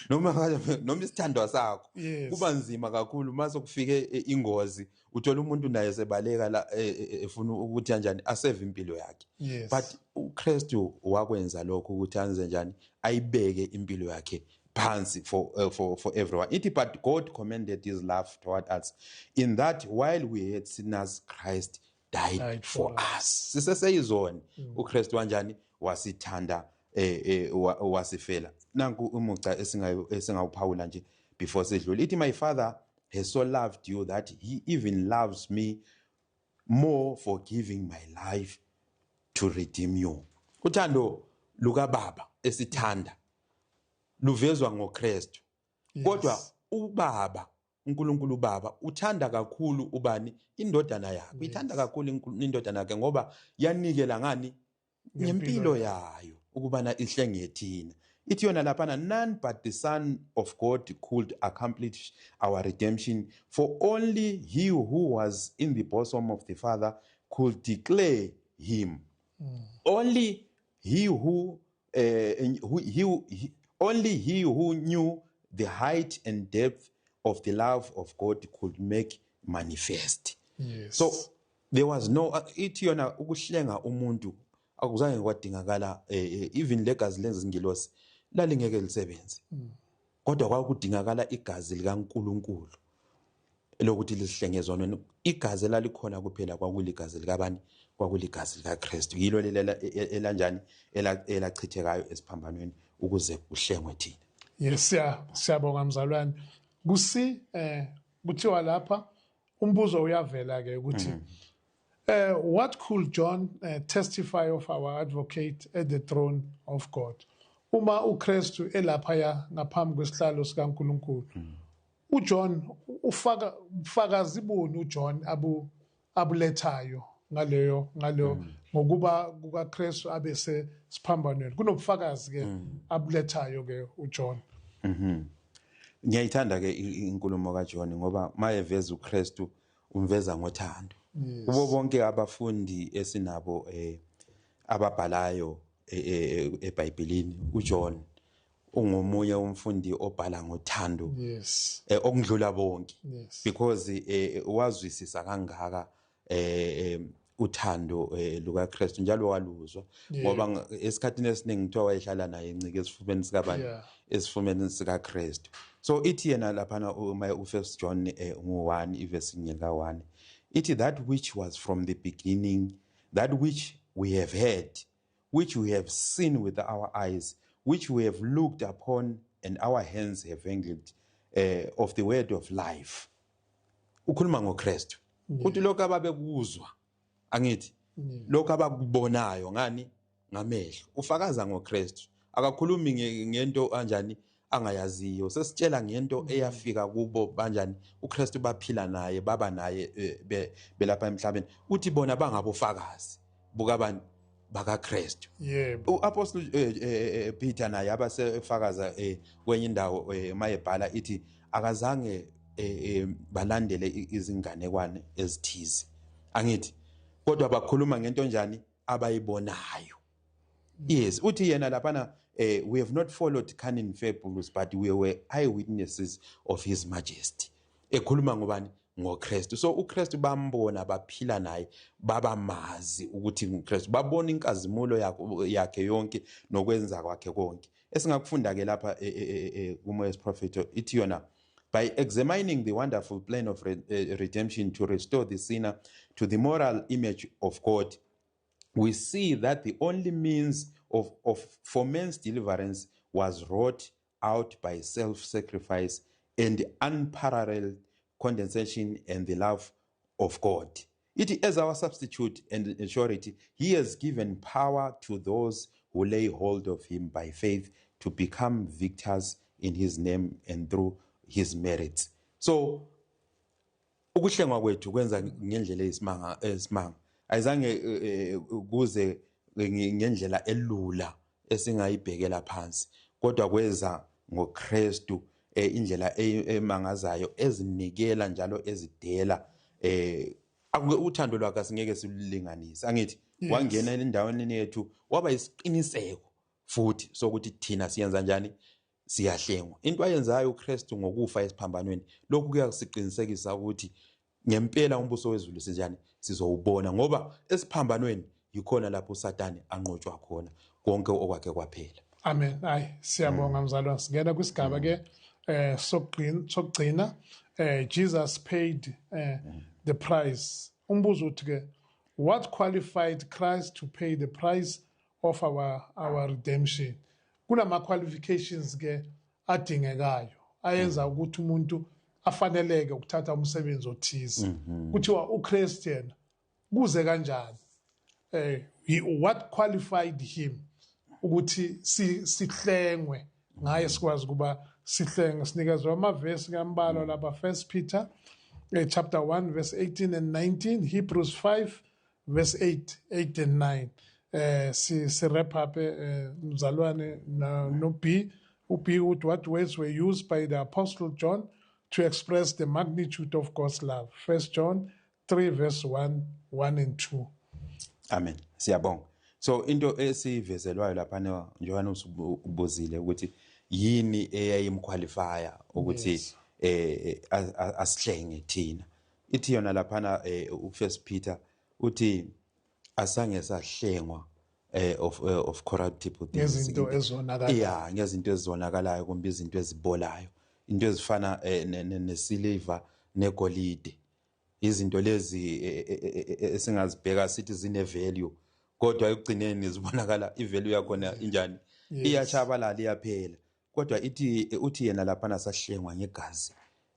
noma isithandwa sakho? Kuba nzima kakhulu mase kufike ingozi, uthola umuntu naye sebaleka la efuna ukuthi kanjani aseve impilo yakhe. But uKristu wakwenza lokho ukuthi anze njani, ayibeke impilo yakhe phansi for everyone. Ithi but God commended his love toward us in that while we had sinners, Christ died for us. Siseseyizoni, uKristu kanjani wasithanda, wasifela. Nanku umuca esingawuphawula nje before sidlule. Ithi my Father has so loved you that he even loves me more for giving my life to redeem you. Uthando lukaBaba esithanda luvezwa ngoKristu. Kodwa uBaba, uNkulunkulu uBaba uthanda kakhulu ubani? Indodana yakhe. Uyithanda kakhulu indodana yakhe ngoba yanikela ngani? Ngempilo yayo ukubana ihlenge thina. Ithi yona laphana, none but the Son of God could accomplish our redemption, for only he who was in the bosom of the Father could declare him. Only he who only he who knew the height and depth of the love of God could make manifest. Yes. So there was no, ithi yona ukuhlenga umuntu akuzange kwadingakala, even legazi lezingilosi lalingeke lisebenze. Kodwa kwakudingakala igazi likaNkulunkulu lokuthi lisihlenge ezonweni. Igazi elalikhona kuphela kwakuligazi likabani? Kwakuligazi likaKristu. Yilo elanjani elachithekayo esiphambanweni ukuze kuhlengwe thina. Yes, siyabonga mzalwane. Kusi kuthiwa lapha umbuzo uyavela ke ukuthi what could John testify of our advocate at the throne of God? Uma uKristu elapha ngaphambi kwesihlalo sikaNkulunkulu, uJohn ufakazi buni uJohn abulethayo ngaleyo ngokuba kukaKristu abese siphambanweni? Kunobufakazi ke abulethayo ke uJohn. Ngiyayithanda ke inkulumo kaJohn ngoba mayeveza uKristu umveza ngothando. Kubo bonke abafundi esinabo ababhalayo eBhayibhelini, uJohn ungomunye umfundi obhala ngothando. Yes. Okudlula bonke. Yes. Because wazwisisa kangaka uthando lukaKristu njalo waluzwa, ngoba esikhathini esiningi kuthiwa wayehlala naye encike esifubeni sikabani, esifubeni sikaKristu. So ithi yena laphana u-1 John 1 ivesi 1 ithi that which was from the beginning, that which we have heard, which we have seen with our eyes, which we have looked upon and our hands have handled, of the word of life. Ukhuluma ngoKristu. Uthi lokho ababekuzwa, angithi lokho abakubonayo ngani ngamehlo, ufakaza ngoKristu. Akakhulumi ngento anjani angayaziyo, sesitshela ngento eyafika kubo banjani uKristu, baphila naye, baba naye belapha emhlabeni. Uthi bona bangabofakazi bukabani bakaKristu. Yebo. UApostle Peter naye abasefakaza kwenye indawo mayebhala ithi akazange balandele izinganekwane ezithize, angithi, kodwa bakhuluma ngento njani abayibonayo. Yes, uthi yena laphana, we have not followed cunning fables, but we were eyewitnesses of his majesty. Ekhuluma ngobani? NgoKristu. So uKristu bambona, baphila naye, babamazi ukuthi nguKristu, babona inkazimulo yakhe yonke nokwenza kwakhe konke. Esingakufunda ke lapha kuMoya Prophet, ithi yona, by examining the wonderful plan of redemption to restore the sinner to the moral image of God, we see that the only means of for man's deliverance was wrought out by self-sacrifice and unparalleled condescension and the love of God. It as our substitute and surety, he has given power to those who lay hold of him by faith to become victors in his name and through his merits. So ukuhlengwa kwethu kwenza ngendlela eyisimanga esimanga, ayizange kuze ngendlela elula esingayibhekela phansi, kodwa kweza ngoKristu, indlela emangazayo, ezinikela njalo ezidela. Uthando lwakhe asingeke silulinganise, angithi? Wangena endaweni yethu, waba isiqiniseko futhi sokuthi thina siyenza njani, siyahlengwa. Into ayenzayo uKristu ngokufa esiphambanweni, lokhu kuyasiqinisekisa ukuthi ngempela umbuso wezulu sinjani, sizowubona, ngoba esiphambanweni yikhona lapho uSatane anqotshwa khona, konke okwakhe kwaphela. Amen. Hayi, siyabonga mzalwane. Singena kwisigaba ke sokugcina, Jesus paid the price. Umbuzo uthi ke, what qualified Christ to pay the price of our redemption? Kunama qualifications ke adingekayo ayenza ukuthi umuntu afaneleke ukuthatha umsebenzi othize. Kuthiwa uChrist yena kuze kanjani, what qualified him ukuthi sihlengwe ngaye, sikwazi ukuba sihlenge? Sinikezwe amavesi kambalwa lapha: First Peter chapter 1 verse 18 and 19, Hebrews 5 verse 8 and 9. Si wrap up, mzalwane, no B. U-B uthi, what words were used by the Apostle John to express the magnitude of God's love? First John 3 verse 1 and 2. Amen, siyabonga. So into esivezelwayo lapha, njengoba ubuzile ukuthi yini eyayimqualifya ukuthi asihlenge thina, ithi yona laphana uFirst Peter uthi asange sahlengwa of corruptible things, ngezinto ezonakalayo. Yeah, ngezinto ezonakalayo kumbe izinto ezibolayo, into ezifana nesiliva negolide, izinto lezi esingazibheka sithi zine value, kodwa ekugcineni zibonakala ivalue yakhona injani? Iyachabalala, iyaphela. Kodwa ithi uthi yena laphana sahlengwa ngegazi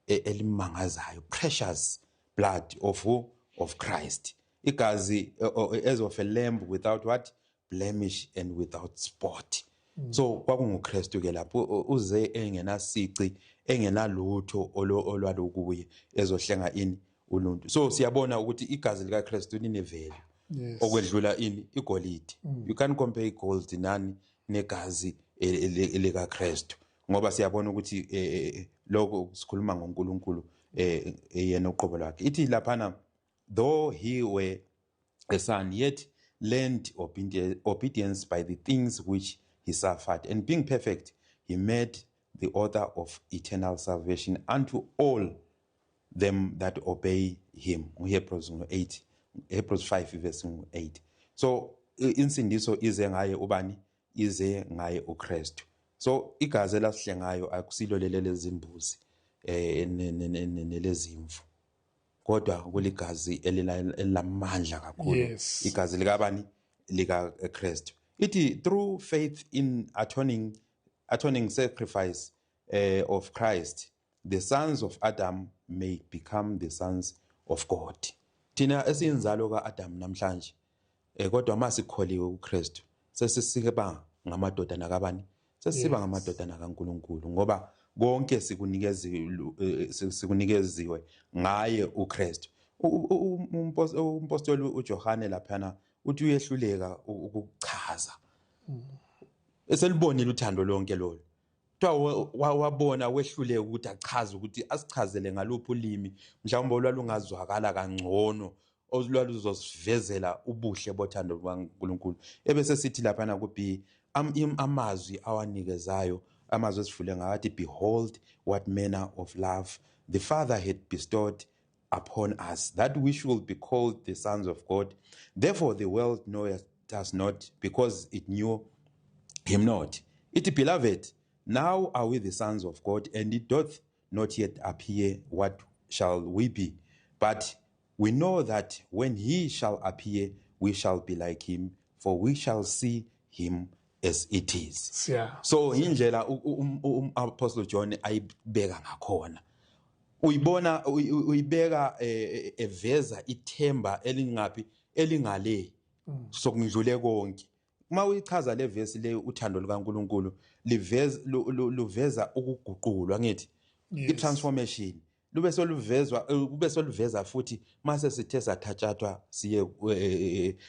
elimangazayo, precious blood of who? Of Christ. Igazi as of a lamb without what? Blemish and without spot. So kwakunguKristu ke lapho, uze engenasici, engenalutho olwalukuye, ezohlenga ini? Uluntu. So siyabona ukuthi igazi likaKristu line value okwedlula ini? Igolide. You can't compare igold nani? Negazi likaKristu, ngoba siyabona ukuthi lokho sikhuluma ngoNkulunkulu yena uqobo lwakhe. Ithi laphana, though he were a son, yet learned obedience by the things which he suffered, and being perfect, he made the author of eternal salvation unto all them that obey him. Hebrews 8, Hebrews 5 verse 8. So insindiso ize ngaye ubani? Ize ngaye uKristu. So igazi elasihlengayo akusilo leli lezimbuzi nelezimvu, kodwa kuligazi elilamandla kakhulu, igazi likabani? Lika Kristu. Ithi through faith in atoning sacrifice of Christ. the sons of Adam may become the sons of God. Thina esiyinzalo kaAdam namhlanje, kodwa masikholiwe kuKristu sesisiba ngamadodana kabani? Sesiba ngamadodana kaNkuluNkulu, ngoba konke sikunikeziwe ngaye uKristu. Umpostoli uJohane laphana uthi uyehluleka ukuchaza. Eselibonile uthando lonke lolu. Kuthiwa wabona wehluleka ukuthi achaze, ukuthi asichazele ngaluphi ulimi mhlawumbe olwalungazwakala kangcono, olwaluzosivezela ubuhle bothando lukaNkuluNkulu. Ebese sithi laphana ku-B, amazwi awanikezayo, amazwi esifule ngathi, "Behold what manner of love the Father had bestowed upon us, that we should be called the sons of God. Therefore the world knoweth us not, because it knew him not." It, "Beloved, now are we the sons of God, and it doth not yet appear what shall we be. But we know that when he shall appear, we shall be like him, for we shall see him as it is." So indlela Apostle John ayibeka ngakhona, uyibona uyibeka eveza ithemba elingapi, elingale sokundlule konke. Uma uyichaza le verse le, uthando lukaNkuluNkulu liveza luveza ukuguqulwa, ngithi i-transformation, lube soluvezwa, kube soluveza futhi mase sithe sathatshathwa siye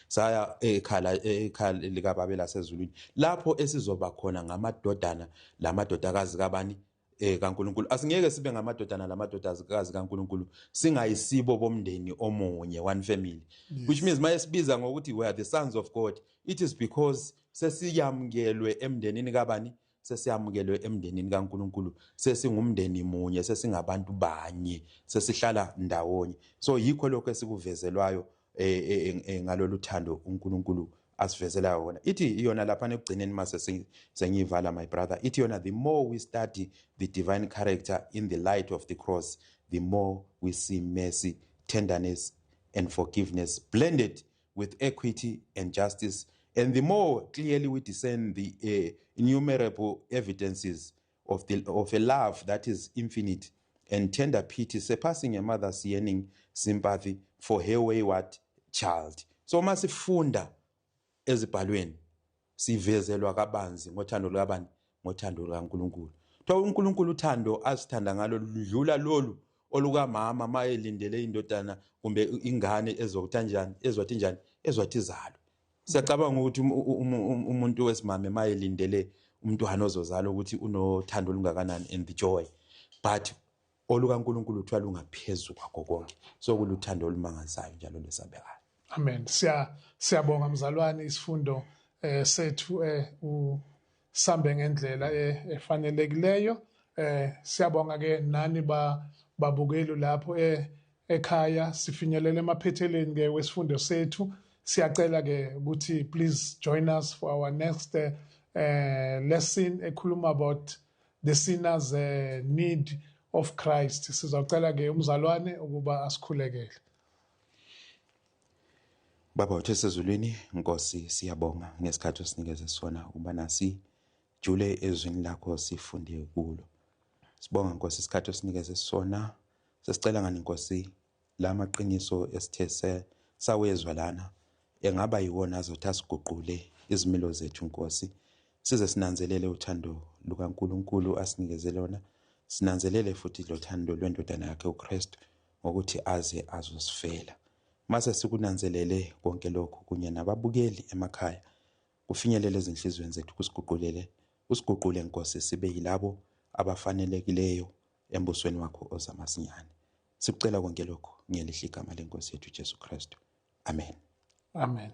saya ekhaya likaBaba lasezulwini, lapho esizoba khona ngamadodana lamadodakazi kabani? kaNkuluNkulu. Asingeke sibe ngamadodana lamadodakazi kaNkuluNkulu singayisibo bomndeni omunye, one family, which means maye sibiza ngokuthi we are the sons of God, it is because sesiyamukelwe emndenini kabani? Sesiyamukelwe emndenini kaNkuluNkulu, sesingumndeni munye, sesingabantu banye, sesihlala ndawonye. So yikho lokho esikuvezelwayo ngalolu thando uNkulunkulu asivezela wona. Ithi yona lapha ekugcineni, mase sengiyivala, my brother, ithi yona, "The more we study the divine character in the light of the cross, the more we see mercy, tenderness and forgiveness blended with equity and justice, and the more clearly we discern the innumerable evidences of a love that is infinite and tender pity, surpassing a mother's yearning sympathy for her wayward child." So masifunda ezibhalweni sivezelwa kabanzi ngothando lukabani? Ngothando lukaNkuluNkulu. Kuthiwa uNkulunkulu uthando asithanda ngalo ludlula lolu olukamama mayelindele indodana kumbe ingane ezokuthi kanjani, ezwathi njani, ezwathi izalwe. Siyacabanga ukuthi umuntu wesimame mayelindele umntwana ozozala ukuthi unothando olungakanani and the joy, but olukaNkuluNkulu kuthiwa lungaphezulu kwakho konke. So kuluthando olumangazayo njalo lesabekayo. Amen. Siyabonga mzalwane, isifundo sethu usambe ngendlela efanelekileyo. Siyabonga ke nani ba babukeli lapho ekhaya. Sifinyelele emaphethelweni ke wesifundo sethu. Siyacela ke ukuthi please join us for our next lesson ekhuluma about the sinner's need of Christ. Sizocela ke umzalwane ukuba asikhulekele. Baba wethu esezulwini, Nkosi, siyabonga ngesikhathi osinikeze sona ukuba nasi jule ezwini lakho, sifunde kulo. Sibonga, Nkosi, isikhathi osinikeze sona. Sesicela ngani, Nkosi, la maqiniso esithe sawezwa lana engaba yiwona azothi asiguqule izimilo zethu, Nkosi, size sinanzelele uthando lukaNkuluNkulu asinikeze lona, sinanzelele futhi lothando lwendodana yakhe uKristu ngokuthi aze azosifela. Mase sikunanzelele konke lokhu kunye nababukeli emakhaya, kufinyelele ezinhliziyweni zethu, kusiguqulele, usiguqule, Nkosi, sibe yilabo abafanelekileyo embusweni wakho ozamasinyane. Sikucela konke lokhu ngelihle igama lenkosi yethu Jesu Kristu. Amen. Amen.